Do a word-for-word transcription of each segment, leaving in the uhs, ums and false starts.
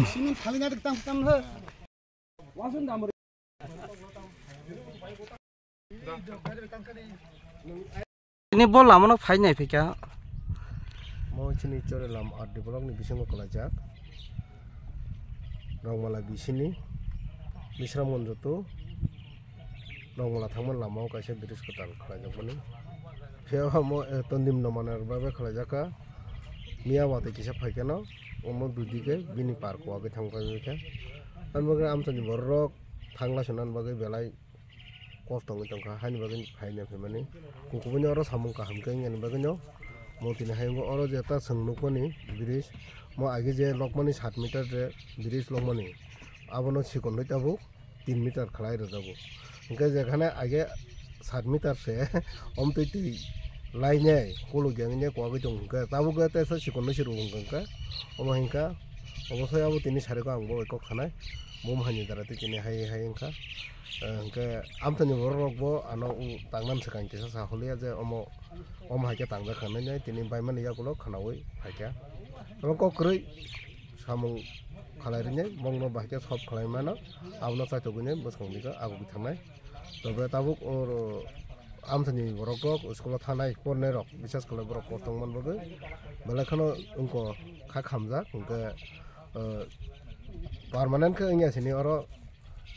Sini thali na tang tang ha. Ini bo lamano phai nai phika. Mo chini Chorilam R D block ni bisingo kwlaijak. Rongmala bisini Bisramganj to Rongmala thangmani lamao kaisa bridge kwtal khwlaijakmani. Phiya mo, eh, tondim no manar bagwi khwlaijakha. Miya watwi kisa phaikhe no omo dudike bini park wagwi thang paikha. Ani bagwi amchaini borok thangla swnani bagwi belai kosto wngwi tongkha, haini bagwi phaina phaimani. Kukubuni oro samung kaham khe wngya ni bagwino mo tini hayungo oro je ta chwng nukmani bridge, mo age je lokmani sat meter je bridge lokmani, abono chikonwi tabuk tin meter khlai rwjago. Hwnkhe jekhane age sat meter se omtwi twi lainai kolok yang wngya kwagwi tong hwnkhe tabuk teisa chikonwi se rw hwnkhe omo hinkha. Obosai abo tini sariko ang bo kok sanai, bo mahaini dara twi tini hai hai wngkha. Eh, hwnkhe amchaini borok rok bo ano u tangnani swkang kisa sa holiya je omo, omo hai khe tangjak kha nai nai tini baimani yagulo khwnaui phaikha. Omo kok kwrwi samung khalai rwnai bongno bahai khe solve khalai mano, abono chaitogwi nai bwskang dikha agugwi thangnai. Tobe tabuk oro amchaini borok rok school o thanai pornai rok bises khlai borok kosto wngmani bagwi belai kheno wngkha kha khamjak hwnkhe, eh, permanent khe wngya sini oro.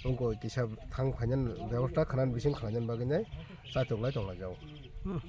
Wngkha kisa thang phainani bebosta khanani bising khlainani bagwi nai chaitoklai tonglaijao. Hmm.